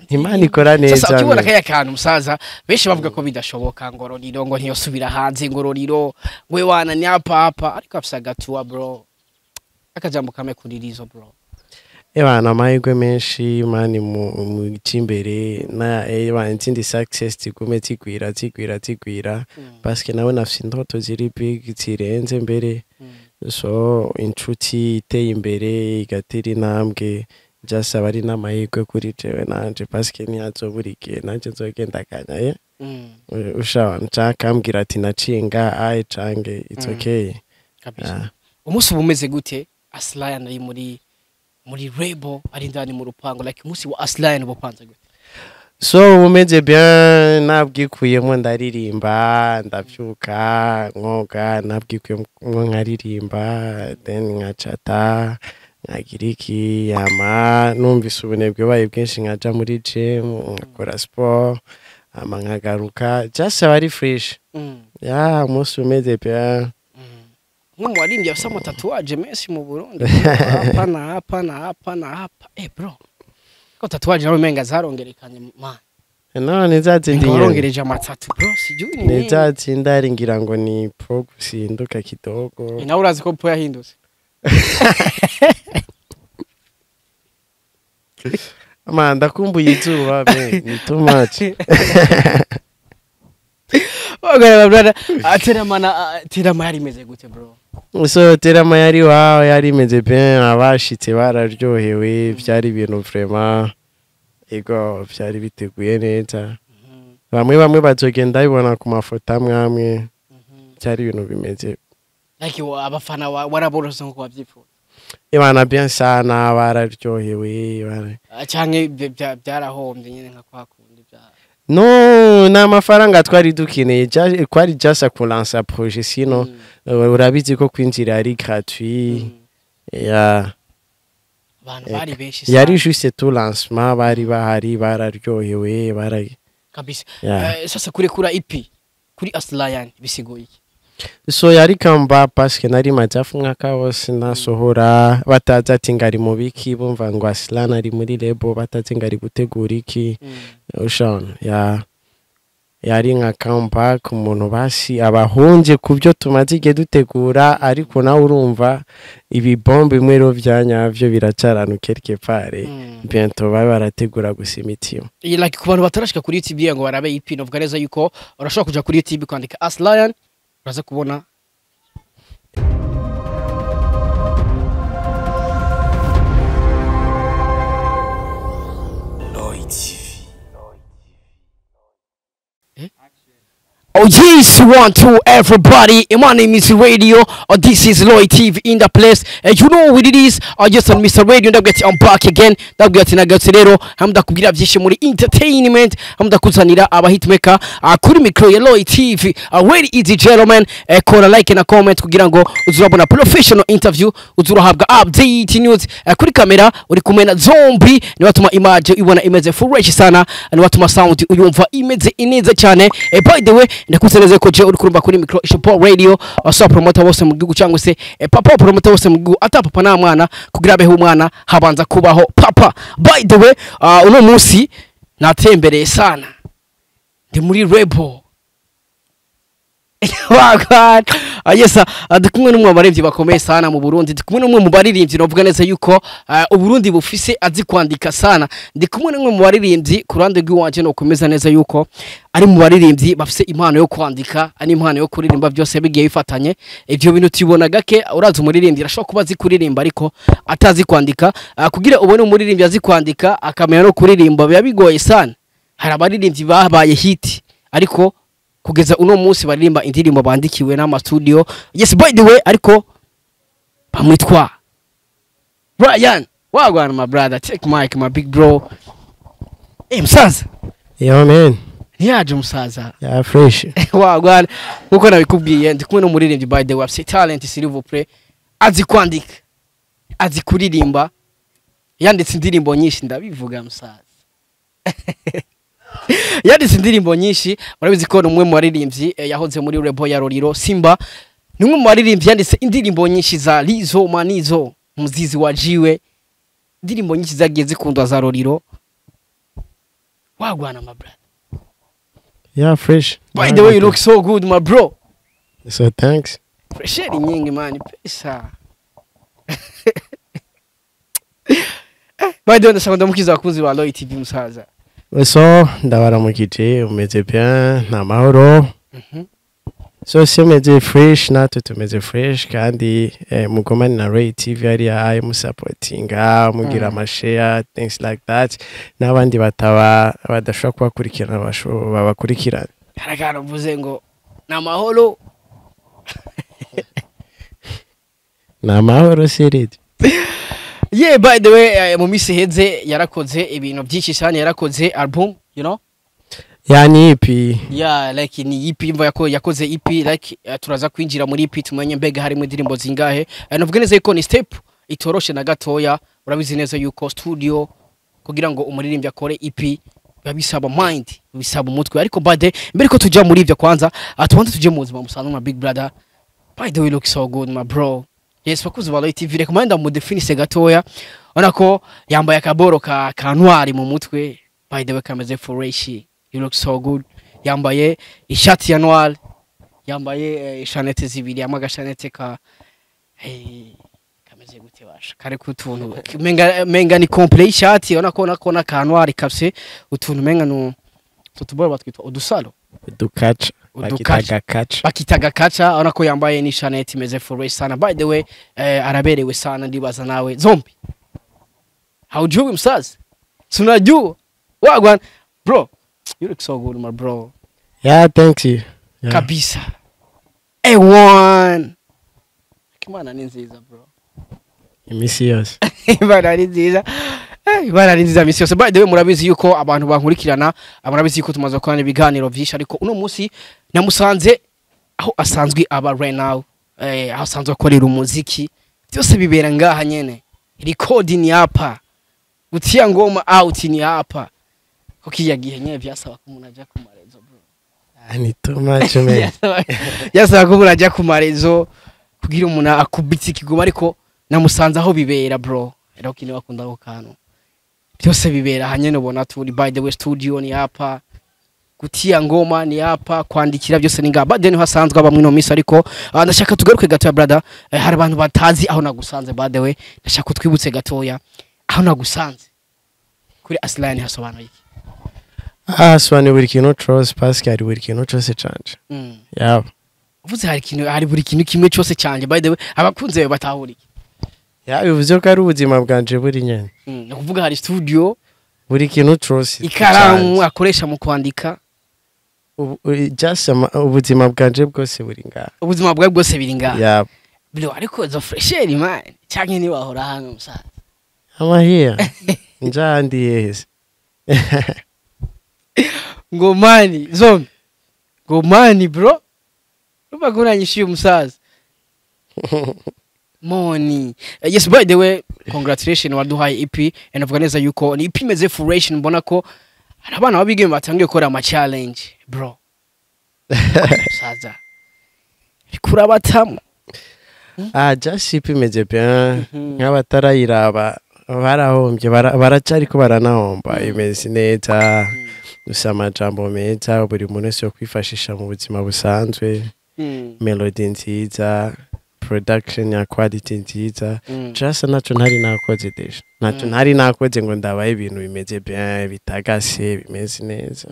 Imana ikora neza. Sasa ukibona kaya kantu musaza, benshi bavuga ko bidashoboka, ngo Roriro ngo ntiyosubira hanze, ngo Roriro we wana ni hapa hapa, ariko afise agatua bro, akajambo kamwe kuri Rizo bro. Ebana, amahirwe menshi mani mu cimbere na ebana izindi success zigume zigwira zigwira zigwira, parce nawe nafise indoto ziri big zirenze mbere. So inshuti iteye imbere igatera intambwe, just aba ari n'amahirwe kuri jewe nanje, parce ntiyazobura igihe nanje nzogenda kanya ye. Ushaona nshaka ati naciye ngaha aye cange it's okay. Kabisa. Yeah. Umunsi uba umeze gute Aslion ari muri Rebo, ari indani mu rupango, like umunsi wa Aslion uba upanze gute? So umeze bien, nabwikuyemo ndaririmba, ndavyuka nkoga, nabwikuyemo nkaririmba, then nkacata, nkagira iki, ama numvise ubunebwe bubaye bwinshi nkaja muri gym nkakora sport, ama nkagaruka, just aba ari fresh. Yeah, umunsi umeze bien. Umwe mu baririmbyi afise ama tatouage menshi mu Burundi, hapa na hapa na hapa na hapa, bro, ko tatouage nawe umenga zarongerekanye man. No, ni za zindi nyene. Warongereje amatatu bro, sijui ni Ni nini. za zindi ari ngira ngo ni pro gusinduka kidogo. Nawe urazi ko po yahindutse. Man, ndakumbuye izuba be, ni too much. Ogaraba brother, ateramana terama yari imeze gute bro? So terama yari wawe yari imeze bien, abashitse bararyohewe, byari ibintu vraiment ego byari biteguye neza. Bamwe bamwe bazogenda bibona ku mafoto amwe amwe, byari ibintu bimeze Like abafana waraborose nkuko wabyifuza? Ibana bien sana, bararyohewe Canke byarahombye nyine nka kwa kundi bya No, ni amafaranga twari dukeneye, kwari just kulansa projet, sino urabizi ko kwinjira ari gratuit. Yeah. Abantu bari benshi Yari sana. juste tout lancement, bari bahari bararyohewe bara Kabisa. Yeah. Sasa kurekura EP kuri Aslion bisigoye iki? So yari kamba parce nari maze hafi umwaka wose nasohora, batazi ati ngari mu biki, bumva ngo Aslan ari muri label, batazi ngari gutegura iki. Ushona ya yari nka comeback, umuntu basi abahunje ku byo tumaze igihe dutegura, ariko nawe urumva ibibombe bimwe rero bya nyavyo biracarana quelque part. Bientôt babe barategura gusa imitima. Iyi like ku bantu batarashika kuri YouTube ngo barabe EP, novuga neza yuko urashobora kuja kuri YouTube kwandika Aslion uraza kubona. Lloyd TV. Oh yes, 1 2 everybody. My name is Radio. This is Lloyd TV in the place. You know what it is. Just on Mr. Radio ndabwira ati I'm back again. Ndabwira ati nagarutse rero hamwe ndakubwira byinshi muri entertainment, hamwe ndakuzanira aba hitmaker kuri micro ya Lloyd TV. Very easy gentlemen. Kora like na comment kugira ngo uzurabona professional interview, uzurahabwa update news. Kuri kamera uri kumwe na Zombie, ni watuma image ibona imeze fresh sana, ni watuma sound uyumva imeze ineza cyane. By the way, ndakuze ko je uri kurumba kuri micro Shop Radio, asa promoter bose mu gihugu cyangwa se papa promoter bose mu gihugu, ata papa na mwana kugira abeho umwana habanza kubaho papa. By the way, uno munsi natembereye sana, ndi muri Rebel. Wagwan. Yes, ndi kumwe n'umwe mu baririmbyi bakomeye sana mu Burundi, ndi kumwe n'umwe mu baririmbyi novuga neza yuko Uburundi bufise azi kwandika sana, ndi kumwe n'umwe mu baririmbyi ku ruhande rw'iwanje no kumeza neza yuko ari mu baririmbyi bafise impano yo kwandika, ari impano yo kuririmba, byose bigiye bifatanye. Ivyo bintu tubona gake, urazi umuririmbyi arashobora kuba azi kuririmba ariko atazi kwandika. Kugira ubone umuririmbyi azi kwandika akamenya no kuririmba biba bigoye sana. Hari abaririmbyi babaye hit ariko kugeza uno munsi baririmba indirimbo bandikiwe n'ama studio. Yes, by the way, ariko bamwitwa Brian. Wagwan my brother, take mic my big bro. Msaza. Yo man. Niyaje musaza. Yeah, fresh. Wagwan, nkuko nabikubwiye ndi kumwe n'umuririmbyi, by the way, afise talent s'il vous plaît, azi kwandika, azi kuririmba, yanditse indirimbo nyinshi, ndabivuga musaza. Yanditse indirimbo nyinshi, murabizi ko ni umwe mu baririmbyi yahoze muri Rebo ya Roriro Simba. Ni umwe mu baririmbyi yanditse indirimbo nyinshi za Lizo Manizo, Muzizi wa Jiwe, indirimbo nyinshi zagiye zikundwa za Roriro. Wagwan my brother. Yeah, fresh. By the way, you look so good, my bro. So thanks. Fresheri nyingi man, pesa. By the way, ndashaka ndamukiza abakunzi ba Roy TV musaza. So ndabaramukije, umeze bien, nta mahoro. So simeze fresh, natwe tumeze fresh kandi mugumane na Roy TV hariya ayi musapotinga, mugira amashare, things like that, n'abandi bataba badashobora kubakurikirana babakurikirana. Harakara uvuze ngo na mahoro. Na mahoro seridi. Yeah, by the way, mu misi heze yarakoze ibintu byinshi cyane, yarakoze album, you know? Yani EP. Yeah, like ni EP imva yakoze EP like turaza kwinjira muri EP tumenye mbega harimo indirimbo zingahe. Navuga neza yuko ni step itoroshe na gatoya, urabizi neza yuko studio kugira ngo umuririmbyi akore EP bisaba mind, bisaba umutwe. Ariko by the mbere ko tujya muri ivyo kwanza, tubanze tujye mu buzima musanzwe my big brother. By the way, look so good my bro. Yes, bakuzi ba Roy TV reka manda mu definise gatoya. Ona ko yambaye akaboro ka kantwari mu mutwe. By the way kameze fresh. You look so good. Yambaye ishati ya noir, yambaye ishanete zibiri, amagashanete ka kameze gute basha kare kutuntu menga ni complet ishati. Ona ko nako na kantwari kafse utuntu menga no tutuboro batwitwa udusalo, udukacha, bakitaga kacha, bakitaga kacha. Ona ko yambaye ni shanete imeze fresh sana. By the way, araberewe sana, ndibaza nawe zombi haujui msazi, sunajua wagwan bro. You look so good my bro. Yeah, thank you. Yeah. Kabisa. A1. Kimana ni nziza bro. Imisi yose. Imana ni nziza. Imana ni nziza imisi yose. By the way, murabizi yuko abantu bankurikirana, murabizi yuko tumaze gukorana ibiganiro byinshi, ariko uno munsi namusanze aho asanzwe aba right now, aho asanzwe akorera umuziki. Byose bibera ngaha nyene. Recording ni hapa. Gutia ngoma out ni hapa. Kukiya gihe nyene byasaba ko umuntu aja ku marezo bro. Ni too much man. Byasaba ko umuntu aja ku marezo kugira umuntu akubitse ikigoma, ariko namusanze aho bibera bro. Rero kine bakunda ako kantu. Byose bibera hanyene ubona turi. By the way, studio ni hapa. Gutia ngoma ni hapa, kwandikira byose ni ngaha. By the way, hasanzwe aba mwino misi, ariko ndashaka tugaruke gatoya brother. Hari abantu batazi aho nagusanze. By the way, ndashaka twibutse gatoya aho nagusanze. Kuri Aslan hasobanuye iki? Asobanuye buri kintu cose, parce hari buri kintu cose canje. Yeah. Uvuze hari kintu, hari buri kintu kimwe cose canje. By the way, abakunze bawe batahura iki? Yeah, bivuze ko ari ubuzima bwanje buri nyene. Ni ukuvuga hari studio, buri kintu cose, ikaramu akoresha mu kwandika. Just ubuzima bwanje bwose buri ngaha. Ubuzima bwawe bwose biri ngaha. Yeah. Bro, ariko zo fresheri man, canke ni wahora hano musaza? Ama here. Njandi yes. Ngomani zombi. Ngomani bro. Ruba kuranyishiye umusaza. Money. Yes, by the way, congratulations waduhaye EP. Navuga neza yuko ni EP imeze fresh, mbona ko hari abana babigeme batangiye gukora ama challenge bro. Musaza. Kurabatamu. Just EP imeze bien. Nk'abatarayiraba barahombye, baracariko baranahomba, imeze neza. Gusa amajambo meza buri muntu wese yo kwifashisha mu buzima busanzwe. Melody nziza, production ya quality nziza. Just naco ntari nakoze déjà. Naco ntari nakoze ngo ndabaye ibintu bimeze bien, bitagase, bimeze neza.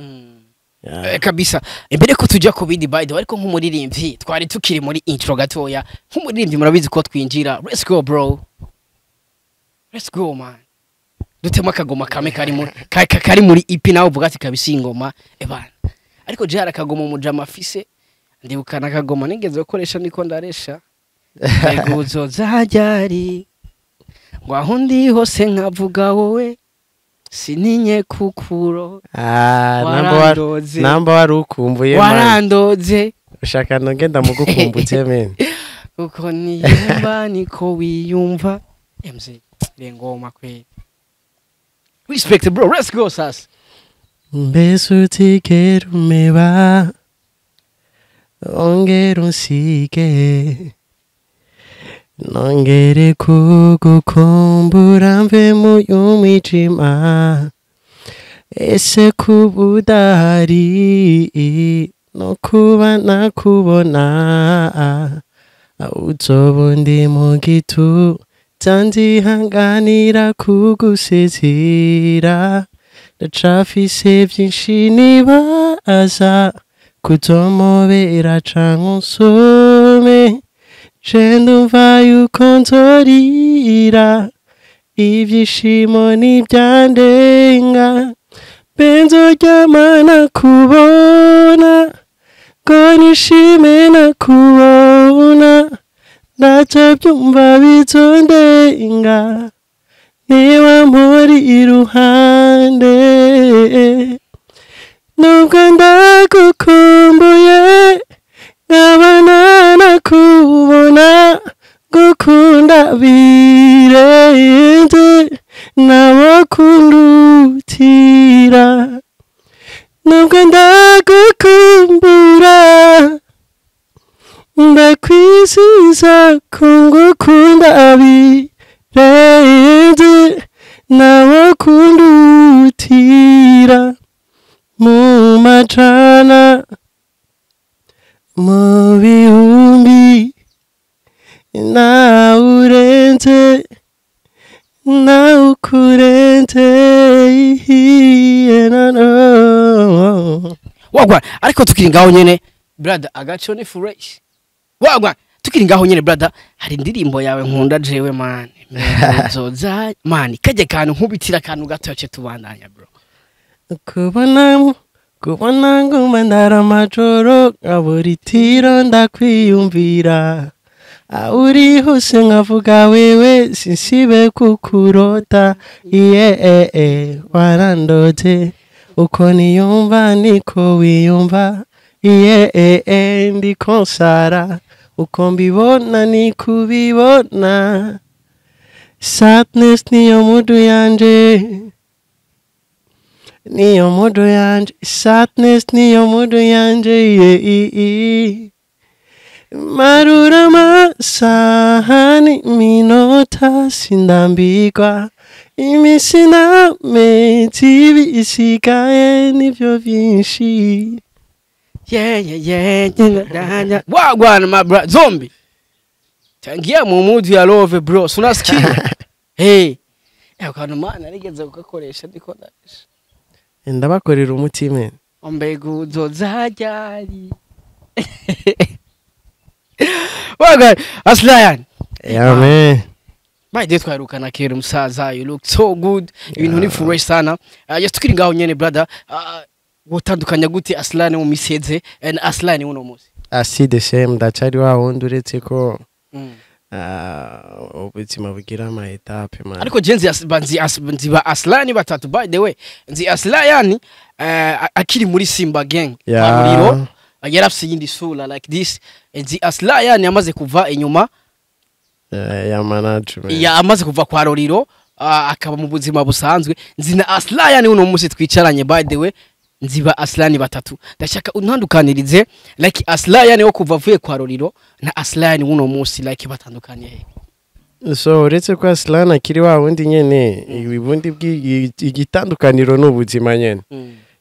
Yeah. Kabisa. Imbere ko tujya ku bindi, by the way, ariko nk'umuririmbyi twari tukiri muri intro gatoya, nk'umuririmbyi murabizi ko twinjira. Let's go bro. Let's go man. Dutema akagoma kame kari muri EP, nawe uvuga ati kabisa ingoma ebana. Ariko je hari akagoma umujama afise, ndibuka nakagoma nigeze gukoresha niko ndaresha. Mbega zajyari ngo aho ndi hose nkavuga wowe sininye kukuro. Namba namba wari ukumbuye man. Warandoze. Ushaka nongenda mugukumbutse men. Kuko niyumva niko wiyumva. MC ngoma kweli. Respect bro, let's go sas. Mbese utigera umeba ongera unsige nongere kugukumbura mve mu y'umwijima. Ese kuba udahari no kuba nakubona, uzoba undi mu gituza, nzihanganira kugusezera. Ndacafise vyinshi nibaza, kuzomobera canke unsome. Je ndumva yuko nzorira, ivyishimo nivyandenga. Mbe nzoryama nakubona, ngo nishime nakubona? Ndacavyumva bizondenga niba mpori iruhande. Nubwo ndagukumbuye, nkaba nanakubona, gukunda birenze nawe kundutira. Nubwo ndagukumbura, ndakwisiza ko ngukunda birenze nawe kundutira. Mu majana, mu bihumbi, nawe urenze, nawe ukurenze. No, no. Wagwan. Ariko tukiri ngaho nyene, brother, agaco ni fresh. Wagwan. Tukiri ngaho nyene, brother, hari indirimbo yawe nkunda jewe, man, zoza man, kajya kantu nkubitira akantu gato yace tubandanya, bro. Kubona kubona nguma ndara amajoro nkabura itiro, ndakwiyumvira aho uri hose, nkavuga wewe, sinsibe kukurota. Iye warandoze, uko niyumva niko wiyumva. Iye ndiko nsara, uko mbibona nikubibona. Sadness niyo mudu yanje, niyo mudu yanje. Sadness niyo mudu yanje. Yeah. Marura amasaha n'iminota, sindambirwa iminsi n'amezi bisigaye, nivyo vyinshi. Yeah. Wagwan, my bro, zombie tangia mu mood ya love, bro. So unasikia, hey, akantu man narigeze kugakoresha ndiko ndarisha. Ndabakorera umutima. Mbega uzozajyari? Wagwan, Aslayan. Yeah, man. By the way, twarukana kera, umusaza, you look so good. Ibintu ni fresh sana. Yes, tukiri ngaho nyene, brother, wotandukanya gute Aslan mu miseze and Aslan uno munsi? I see the same, ndacari wa wundi, uretse ko ubuzima bugira ama étapes, man. Ariko je nzi nzi ba Aslani batatu, by the way. Nzi Aslayani akiri muri Simba Gang Ruriro, yari afise iyindi sura like this. Nzi Aslayani amaze kuva inyuma ya management. Ya, amaze kuva kwa Roriro, akaba mu buzima busanzwe. Nzi na Aslayani uno munsi twicaranye. By the way, nzi ba Aslani batatu. Ndashaka untandukanirize like Aslayani wo kuva avuye kwa Roriro na Aslayani uno munsi, like batandukaniye he? So uretse ko Aslan akiri wa wundi nyene, ubundi igitandukaniro ni ubuzima nyene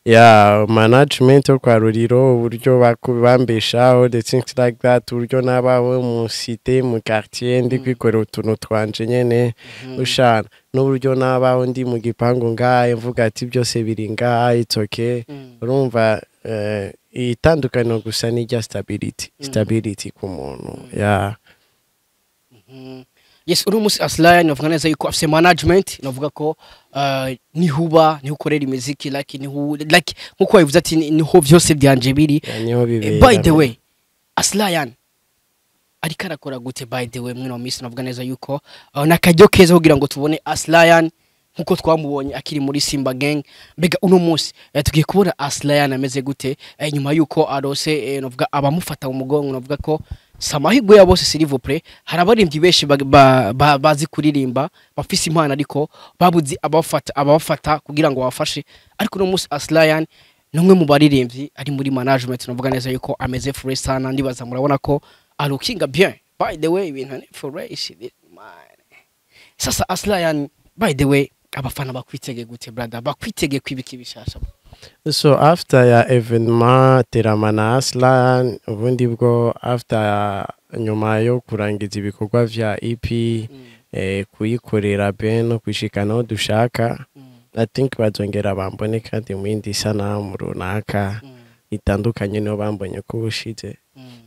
ya management yo kwa Ruriro, uburyo bambeshaho, the things like that, uburyo nabaho mu cité, mu quartier, ndi kwikorera utuntu twanje nyene ushana, n'uburyo nabaho ndi mu gipangu ngahe, mvuga ati byose biri ngaha, it's okay. Urumva, itandukaniro gusa ni rya stability, stability ku muntu ya. Yes, uno munsi Aslan navuga neza yuko afise management, navuga ko nihuba niho ukorera imiziki, like niho, like nkuko wabivuze ati niho vyose byanje biri. Ya, niho bibera. By the way, Aslayan ariko arakora gute, by the way, mwino minsi? Navuga neza yuko nakaryo keza kugira ngo tubone Aslayan nkuko twamubonye akiri muri Simba Gang. Mbega uno munsi tugiye kubona Aslayan ameze gute nyuma yuko arose navuga abamufata mu mugongo? Navuga ko samahigwe ya bose, s'il vous plaît. Hari abaririmbyi benshi bazi kuririmba, bafise impano, ariko babuzi abafata kugira ngo babafashe. Ariko uno munsi Aslayan ni umwe mu baririmbyi ari muri management, navuga neza yuko ameze fresh sana. Ndibaza murabona ko arukinga bien. By the way, ibintu ni fresh, man. Sasa Aslayan, by the way Abafana bakwitege gute, brother? Bakwitege kwibiki bishasha? So after ya événement Terama na Aslan, ubundi bwo after, nyuma yo kurangiza ibikorwa vya EP, kuyikorera ben no kwishikana aho dushaka, I think bazongera bambone kandi mu yindi sanamu runaka itandukanye niyo bambonye ko ubushize.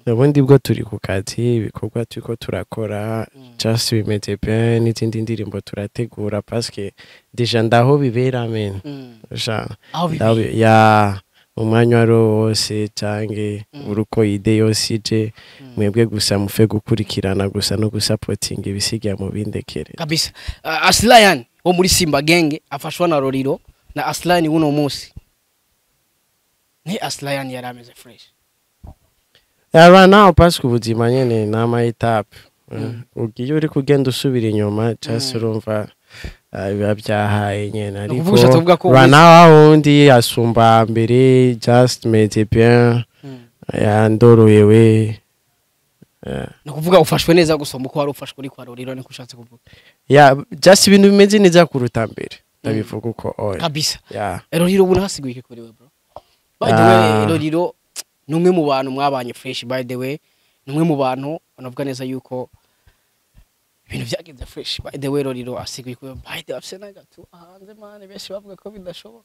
Ubundi bwo turi ku kazi, ibikorwa turiko turakora just bimeze bien, n'izindi ndirimbo turategura, parce déjà ndaho bibera, men. Ja. Aho ndaho bibera. Ya, umwanya wari wose canke buri uko idée yose ije, mwebwe gusa mufe gukurikirana gusa no gusapotinga, ibisigaye mu bindekere. Kabisa. Aslayan wo muri Simba Gang afashwa na Roriro na Aslan uno munsi ni Aslayan yari ameze fresh. Yeah, right now, parce que ubuzima nyene ni ama étapes. Ugiye uri kugenda usubira inyuma, just urumva biba byahaye nyene, ariko Ukuvuga ushatse kuvuga ko right now aho undi asumba mbere, just meze bien, yandorohewe. Yeah. Ni ukuvuga ufashwe neza gusoma uko wari ufashwe uri kwa Roriro, niko ushatse kuvuga? Yeah, just ibintu bimeze neza kuruta mbere, ndabivuga uko oya. Kabisa. Yeah. Roriro ubu nahasiguye iki kuri we, bro? By the way, Roriro ni umwe mu bantu mwabanye fresh. By the way, ni umwe mu bantu banavuga neza yuko ibintu byagenze fresh. By the way, Roriro asiguye kuri, by the way, afise n'agatu hanze, man, benshi bavuga ko bidashoboka.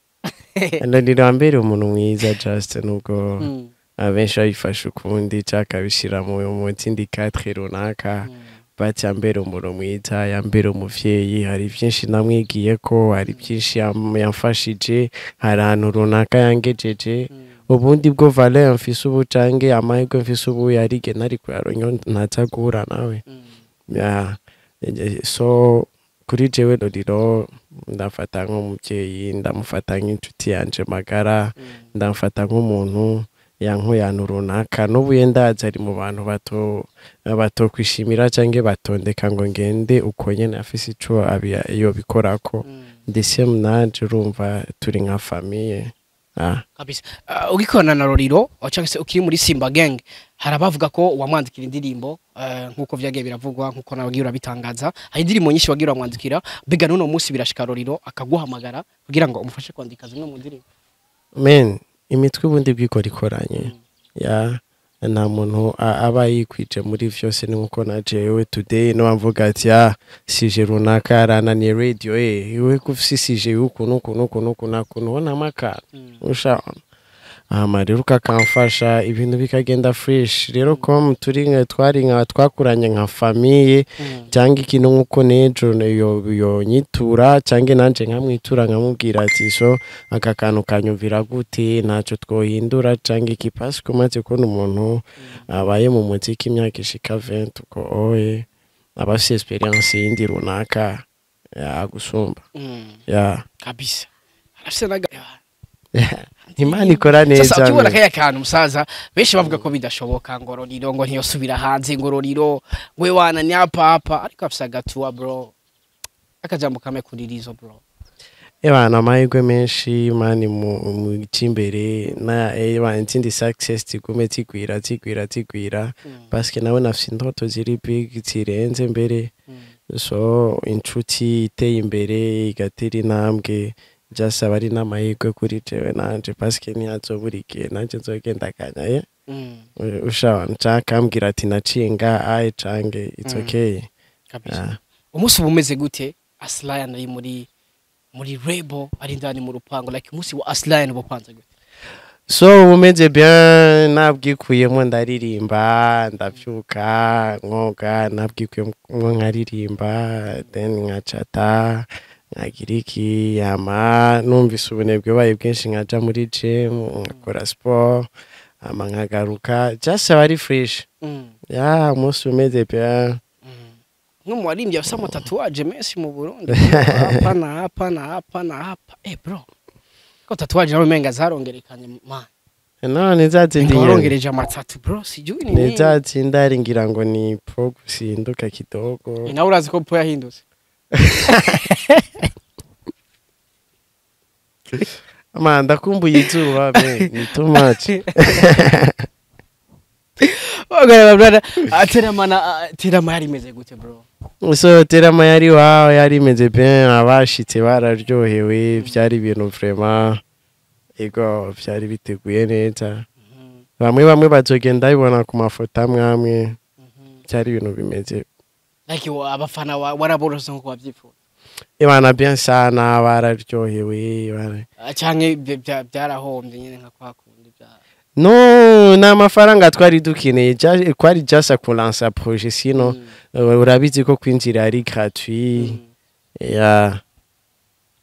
Roriro mbere umuntu mwiza, just nubwo abenshi babifashe ukundi cyangwa akabishyira mu zindi cadre runaka, but yambere umuntu mwiza, yambere umuvyeyi. Hari byinshi namwigiye ko, hari byinshi yamfashije, hari ahantu runaka yangejeje. Ubundi bwo valeur mfise ubu canke amahirwe mfise ubu yarige ntari kuyaronka ntaza guhura nawe. Yeah. So kuri jewe Roriro ndafata nk'umuvyeyi, ndamufata nk'inshuti yanje magara, ndamufata nk'umuntu yankuye ahantu runaka. N'ubu ye ndazi ari mu bantu bato batokwishimira canke batondeka ngo ngende uko nyene, afise ico yobikorako. Ndetse nanje urumva turi nka famille. Kabisa. Ugikorana na Roriro cyangwa se ukiri muri Simba Gang, hari abavuga ko wamwandikira indirimbo, nkuko vyagiye biravugwa, nkuko nawe wagiye urabitangaza, hari indirimbo nyinshi wagiye uramwandikira. Mbega n'uno munsi birashika Roriro akaguhamagara kugira ngo umufashe kwandika zimwe mu ndirimbo? Men, imitwe ubundi bwikora ikoranye ya nta muntu aba yikwije muri vyose. Ni nkuko na jewe today no mvuga ati ya sujet runaka yarananiye radio, iwe kufise sujet y'uku nuku nuku nuku naku, ubonamo akantu usha hama rero ukakamfasha, ibintu bikagenda fresh. Rero comme turi nka twari nka twakuranye nka famille cyangwa ikintu, nkuko nejo yo nyitura cyangwa nanje nkamwitura nkamubwira ati so aka kantu kanyumvira gute, ntacyo twohindura cyangwa iki, parce que umaze kubona umuntu abaye mu muziki imyaka ishika 20 uko oye, aba afise expérience yindi runaka yagusumba. Ya. Kabisa, arafise naga. Imana ikora neza. Sasa ukibona Man. kaya kantu musaza, benshi bavuga ko bidashoboka, ngo Roriro ngo ntiyosubira hanze, ngo Roriro we wana ni hapa hapa, ariko afise agatua, bro. Akajambo kamwe kuri Rizo, bro. Ebana, amahirwe menshi mani mu cy'imbere na ebana izindi success zigume zigwira zigwira zigwira, parce que nawe nafise indoto ziri big zirenze mbere. So inshuti iteye imbere igatera intambwe, just aba ari n'amahirwe kuri jewe nanje, parce que ntiyazobura igihe nanje nzogenda kanya ushaka nshaka ambwira ati naciye nga aye cange it's okay. Kabisa. Ah. Umunsi uba umeze gute Aslayan ari muri label, ari indani mu rupango? Like umunsi wa Aslayan uba upanze gute? So umeze bien, nabwikuyemo ndaririmba, ndavyuka nkoga, nabwikuyemo nkaririmba, then nkacata, nkagira iki, hama numvise ubunebwe bubaye bwinshi nkaja muri gym nkakora sport, hama nkagaruka, just aba ari fresh. Ya, umunsi umeze bien. Umwe mu baririmbyi bafise ama tatouage menshi mu Burundi, hapa na hapa na hapa na hapa. Bro, ko tatouage nawe umenga zarongerekanye, man. No, ni za zindi Ngo nyene. warongereje amatatu, bro, sijui ni Ni nini. za zindi ari ngira ngo ni pro gusinduka kidogo. Nawe urazi ko po yahindutse. Man, ndakumbuye izuba, man, ni too much. Bagara brother, aterama na terama yari imeze gute, bro? So terama yari wawe, yari imeze bien, abashitse bararyohewe, vyari ibintu vraiment, ego, vyari biteguye neza. Bamwe bamwe bazogenda bibona ku mafoto amwe amwe, byari ibintu bimeze Like abafana waraborose nkuko wabyifuza? Ibana bien sana, bararyohewe Ah, canke byarahombye nyene nka kwa kundi bya No, ni amafaranga twari dukeneye, kwari just kulansa projet, sino urabizi ko kwinjira ari gratuit. Ya.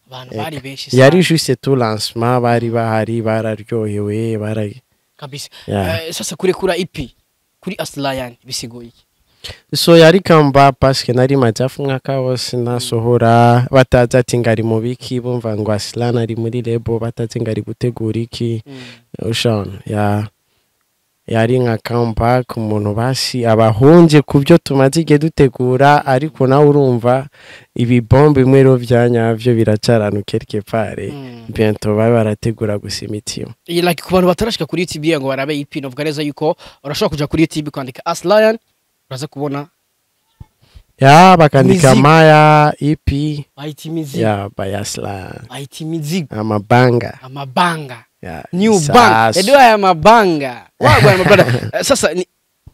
Abantu bari benshi Yari sana. juste tout lancement, bari bahari, bararyohewe, bara Kabisa. Yeah. Sasa kurekura EP kuri Aslion bisiguye iki? So yari kamba paske nari maze hafi umwaka wose nasohora, batazi ati ngari mu biki, bumva ngo Aslan ari muri label, batazi ngari gutegura iki. Ushona ya yari nka comeback, umuntu basi abahunje ku byo tumaze igihe dutegura, ariko nawe urumva ibibombe bimwe rero vya nyavyo biracarana quelque part. Bientôt babe barategura gusa imitima. Iyi like ku bantu batarashika kuri YouTube ngo barabe EP, novuga neza yuko urashobora kuja kuri YouTube kwandika Aslion, uraza kubona. Ya, bakandika Mizigo. Maya EP. Bayita imizigo. Ya, by Aslan. Bayita imizigo. Amabanga. Amabanga. Ya, New isasu. bang edo aya mabanga wagwa my brother. Sasa ni,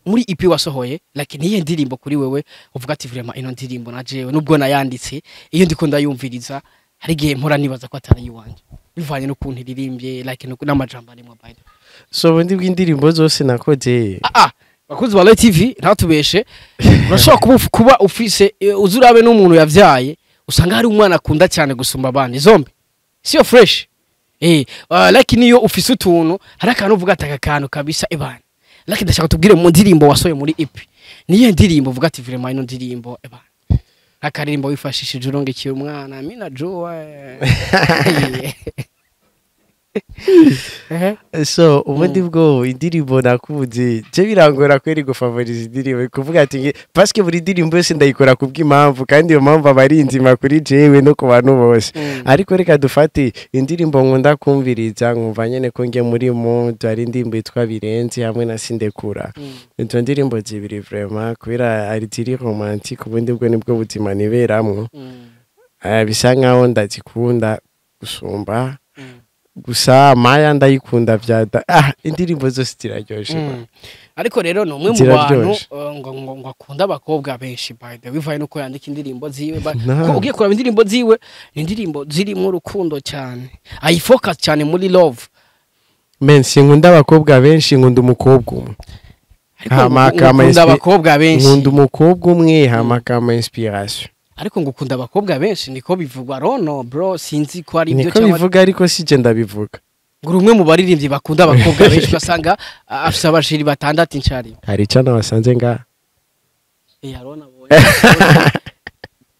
muri EP wasohoye, like niye ndirimbo kuri wewe uvuga ati vraiment ino ndirimbo na jewe nubwo nayanditse, iyo ndiko ndayumviriza hari igihe mpora nibaza ko atari iwanje bivanye n'ukuntu iririmbye, like n'amajambo arimwo, by the way? So ubundi bw'indirimbo zose nakoze Ah ah, bakunzi ba Roy TV, ntatubeshe, urashobora kuba ufise uzi urabe n'umuntu yavyaye usanga hari umwana akunda cyane gusumba abandi. Zombi siyo fresh, like niyo ufise utuntu, hari akantu uvuga ati aka kantu kabisa ebana. Like ndashaka tubwire mu ndirimbo wasohoye muri EP, niyo ndirimbo uvuga ati vraiment ino ndirimbo ebana, akaririmbo wifashishije urongekeye umwana mina joa. So ubundi bwo indirimbo nakunze, je birangora kweri gufavoriza indirimbo, kuvuga ati parce que buri ndirimbo yose ndayikora kubw'impamvu, kandi iyo mpamvu aba ari nzima kuri jewe no ku bantu bose. Ariko reka dufate indirimbo nkunda kumviriza nkumva nyene ko ngiye muri mood, hari indirimbo yitwa Birenze hamwe na Sindekura. Izo ndirimbo zibiri vraiment, kubera ari ziri romantique, ubundi bwo nibwo buzima niberamwo. Bisa nkaho ndazikunda gusumba. Gusa Maya ndayikunda vya indirimbo zose ziraryoshe. Ariko rero ni umwe mu bantu Ziraryoshe. ngo akunda abakobwa benshi, by the way, bivanye nuko yandika indirimbo ziwe No. ko ugiye kuraba indirimbo ziwe ni indirimbo zirimo urukundo cyane, ayifocus cyane muri love. Men, sinkunda abakobwa benshi, nkunda umukobwa umwe. Ariko Hama ngo kama ukunda abakobwa benshi. Nkunda umukobwa umwe, hama kama inspiration. Ariko ngo ukunda abakobwa benshi, niko bivugwa rono bro, sinzi ko ari ibyo Niko cyangwa bivuga, ariko si je ndabivuga. Ngo uri umwe mu baririmbyi bakunda abakobwa benshi, ugasanga afise abashiri batandatu incari. Hari ico nabasanze ngaha. Arona boye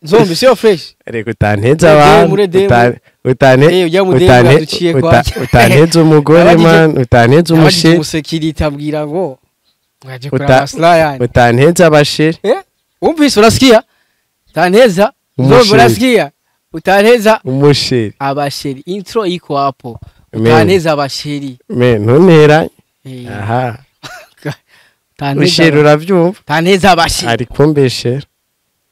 zombi siyo fresh. Reka utanteza Muri abantu. muri demu. Utane Ujya mu demu yaduciye kwanje. Utanteza umugore man, utanteza Abajije umusheri. Umusekirite abwira ngo mwaje kuraba Aslion. Utanteza abasheri. Wumvise, urasikia utaneza zombi. Umusheri. Urasikia utaneza Umusheri. abasheri, intro iko hapo. Men. Utaneza abasheri. Men, ntuntera aha. Utaneza Usheri, uravyumva? Utaneza abasheri. Ari kumbeshera.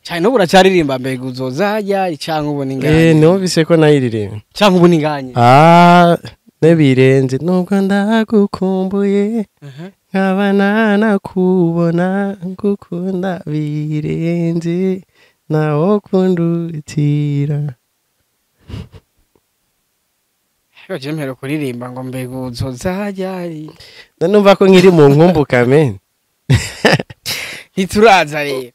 Cyane n'ubu uracyaririmba mbega uzozajya cyangwa ubu ni nganye? Numvise ko nayiririmba. Cyangwa ubu ni nganye? Ah, nebirenze nubwo ndagukumbuye, nkaba nanakubona, ngukunda birenze nawo kundutira. Ariko je mpera kuririmba ngo mbega uzozajya. Numva ko nkiri mu nkumbuka men. Ntituraza rero,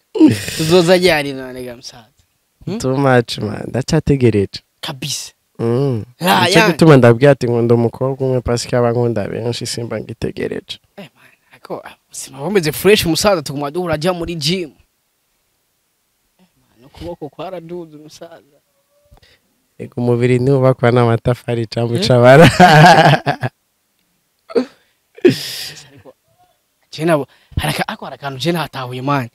tuzoza ryari none ga musaza? Too much man, ndacyategereje. Kabisa. La, Nico ya. gituma ndabwira ati nkunda umukobwa umwe, parce que aba nkunda benshi simba ngitegereje. Man, ariko ubuzima bumeze fresh umusaza, tuguma duhura ajya muri gym. Man, ukuboko kwaraduze umusaza. Ego, umubiri ntiwubakwa n'amatafari cyangwa ucabara. Ariko je nabo ariko hari akantu je ntatahuye man,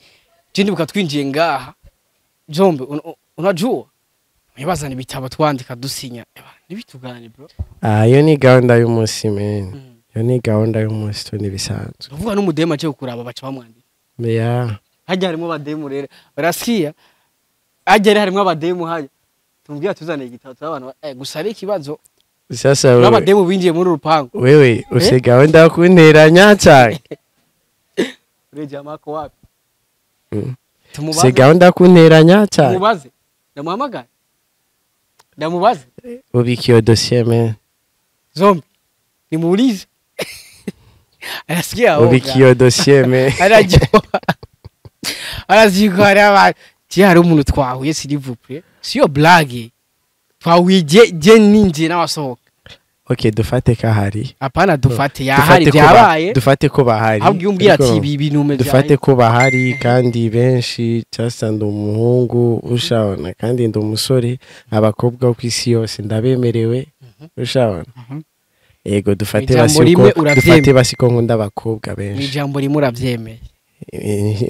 je ndibuka twinjiye ngaha jombe unajua mwibazana ibitabo twandika dusinya. Nibitugane bro. Ah, iyo ni gahunda y'umunsi men, iyo ni gahunda y'umunsi tu, nibisanzwe. Uvuga n'umudema aje kukuraba baca bamwandika. Ya. Hajya harimo abademu rero, barasikia, hajya rero harimo abademu, hajya tumubwira tuzane igitabo abantu gusa ari ikibazo. Sasa wewe n'abademu binjiye muri urupangu. Wewe usigawe ndakunteranya cyane. Ure jamaa ko wapi? Tumubaze. Usigawe ndakunteranya cyane. Tumubaze, ndamuhamagara, ndamubaze. Ubika iyo dossier, man. Zombi nimuulize, anasikia woga. Ubika iyo dossier, man. Anajua, arazi ko hari abantu je, hari umuntu twahuye, s'il vous plaît, siyo blague, twahuye je ninjiye n'abasohoka. Okay, dufate kahari. Hapana, dufate yahari. Dufate ko Byabaye. Dufate ko bahari. Ahubwo umbwira ati Ariko ibi bintu dufate ko bahari kandi benshi. Just ndi umuhungu, ushabona, kandi ndi umusore. Abakobwa bo ku isi yose ndabemerewe, ushabona. Yego, dufate Ijambo basi rimwe ko uravyemeye. Dufate basi ko nkunda abakobwa Mu benshi. ijambo rimwe urabyemeye.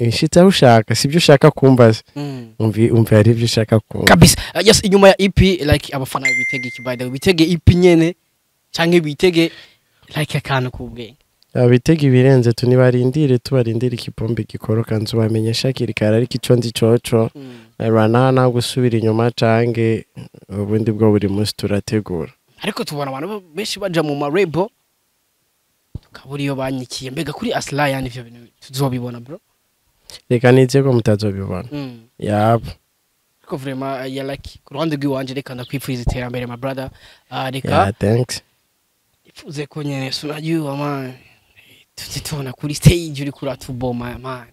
Nshitse aho ushaka, sibyo ushaka kumbaza. Umvi umvi, hari ibyo ushaka kumva. Kabisa. Yes, inyuma ya EP, like abafana bitege iki? By the way, bitege EP nyene canke bitege like akantu k'ubwenge? Abitega ibirenze tu, nibarindire, tubarindire ikipombe gikoroka, nzobamenyesha hakiri kare. Ariko ico nzi coco, rana gusubira inyuma cange ubundi bwo, buri munsi turategura. Ariko tubona abantu benshi baja mu marebo, tukabura iyo banyikiye. Mbega kuri Asla, yani ivyo bintu tuzobibona, bro? Reka nize ko mutazobibona. Yabo. Ariko vraiment ya like ku ruhande rw'iwanje, reka ndakwipfuriza iterambere, my brother. Reka Yeah, thanks. ifuze ko nyene unajua man, tuzitubona kuri stage uri kuratuboma, man.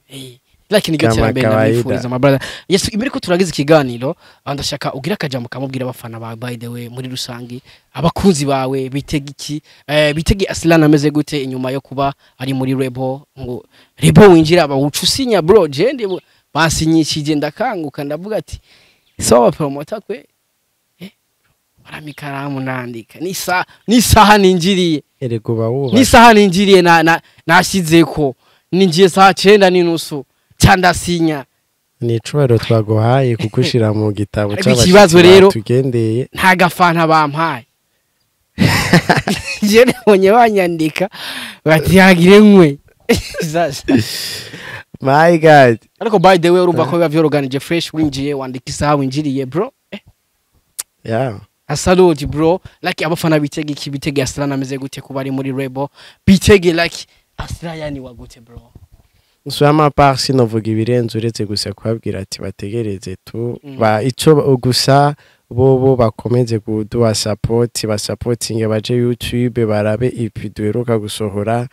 Like niryo Kama terambere kawaida. ndamwifuriza, my brother. Yes, imbere ko turagize ikiganiro, ndashaka ugira akajambo kamubwira abafana bawe, by the way, muri rusangi abakunzi bawe bitege iki? Bitege Aslan ameze gute inyuma yo kuba ari muri label? Ngo label winjira bawuca usinya, bro. Je ndi bansinyishije, ndakanguka, ndavuga ati sawa promoter kwe, baramikaramu nandika nisa n'isaha ninjiriye. Erega uba wubatse. N'isaha ninjiriye na nashyizeko ninjiye saa 9:30 candasinya. Ni icubahiro twaguhaye kugushira mu gitabo Ariko c'abashitsi ikibazo rero- batugendeye. Nta gafanta bampaye. Je nabonye banyandika bati yagire nkwe. Sasa. My God. Ariko by the way, urumva ko biba vyoroganije fresh, winjiye wandika isaha winjiriye, bro. Yeah. Asaloti, bro. Like abafana bitege iki? Bitege Aslan ameze gute kuba ari muri label? Bitege like Aslan yani wagute, bro? Sur ma part, sinovuga ibirenze uretse gusa kubabwira ati bategereze tu. Ba ico gusa bobo bakomeze kuduha support, basapotinge, baje YouTube barabe EP duheruka gusohora,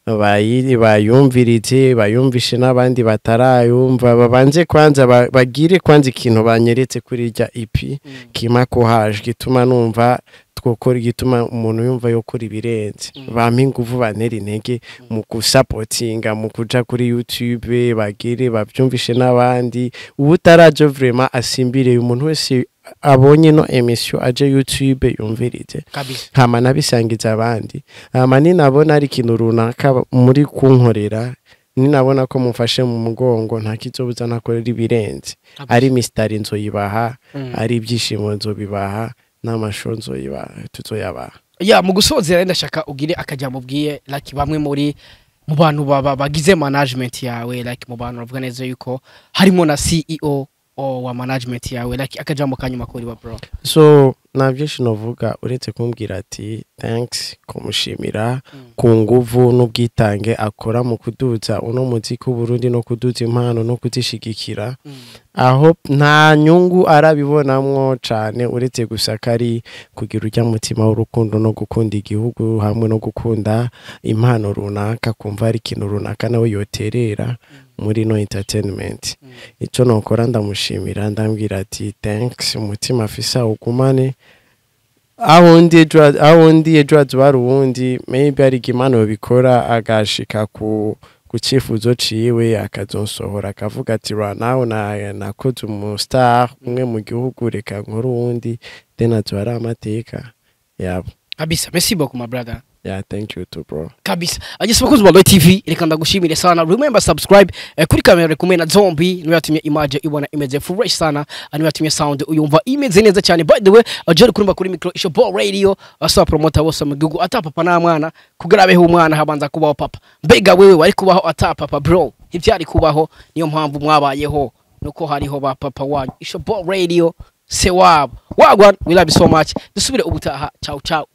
bayumvirize, bayumvishe n'abandi batarayumva. Babanze kwanza bagire kwanza ikintu banyeretse kuri irya EP kima courage, gituma numva twokora, igituma umuntu yumva yokora ibirenze. Bampa inguvu, bantera intege mu gusapotinga, mu kuja kuri YouTube, bagire bavyumvishe n'abandi. Uwutaraje vraiment asimbire, umuntu wese abonye no émission aje YouTube yumvirize. Kabisa. Hama nabisangiza abandi. Hama ninabona ari ikintu runaka muri kunkorera, ninabona ko mufashe mu mugongo, nta kizobuza nakorera ibirenze. Ari mistari nzoyibaha, ari ibyishimo nzobibaha, n'amasho nzoyibaha, tuzoyabaha. Ya, mu gusozera ndashaka ugire akajambo ubwiye like bamwe muri mu bantu baba bagize management yawe, like mu bantu bavuga neza yuko harimo na CEO wa management yawe, like akajambo kanyuma kuri wa, bro. So nta byinshi novuga uretse kumbwira ati thanks, kumushimira ku nguvu n'ubwitange akora mu kuduza uno muziki w'Uburundi no kuduza impano no kuzishigikira, aho nta nyungu arabibonamwo cane uretse gusa ko ari kugira ujya mutima w'urukundo no gukunda igihugu hamwe no gukunda impano runaka, kumva hari ikintu runaka nawe yoterera muri no entertainment. Icyo nokora, ndamushimira, ndambwira ati thanks, umutima afise awugumane. Aho ndi ejo hazoba hari uwundi, maybe hari igihe Imana yobikora agashika ku cifuzo ciwe, akazonsohora akavuga ati ra nawe nakoze umu star umwe mu gihugu, reka nkore uwundi, then azoba ari amateka yabo. Kabisa, merci beaucoup, my brother. Yeah, thank you too, bro. Kabisa. Agise bakunzi ba Roy TV, reka ndagushimire sana. Remember subscribe. Kuri kamera kumwe na Zombie, niwe yatumye image ibona imeze fresh sana, niwe yatumye sound uyumva imeze neza cyane. By the way, Jerry kurumba kuri micro, isho Ball Radio, asaba promoter bose mu gihugu ata papa na mwana, kugira abeho umwana habanza kubaho papa. Mbega wewe wari kubaho ata papa, bro? Ntivyari kubaho. Niyo mpamvu mwabayeho nuko hariho ba papa wanyu. Ishobo Radio, se wabo wagwan, we love you so much. Dusubire ubutaha. Ciao ciao.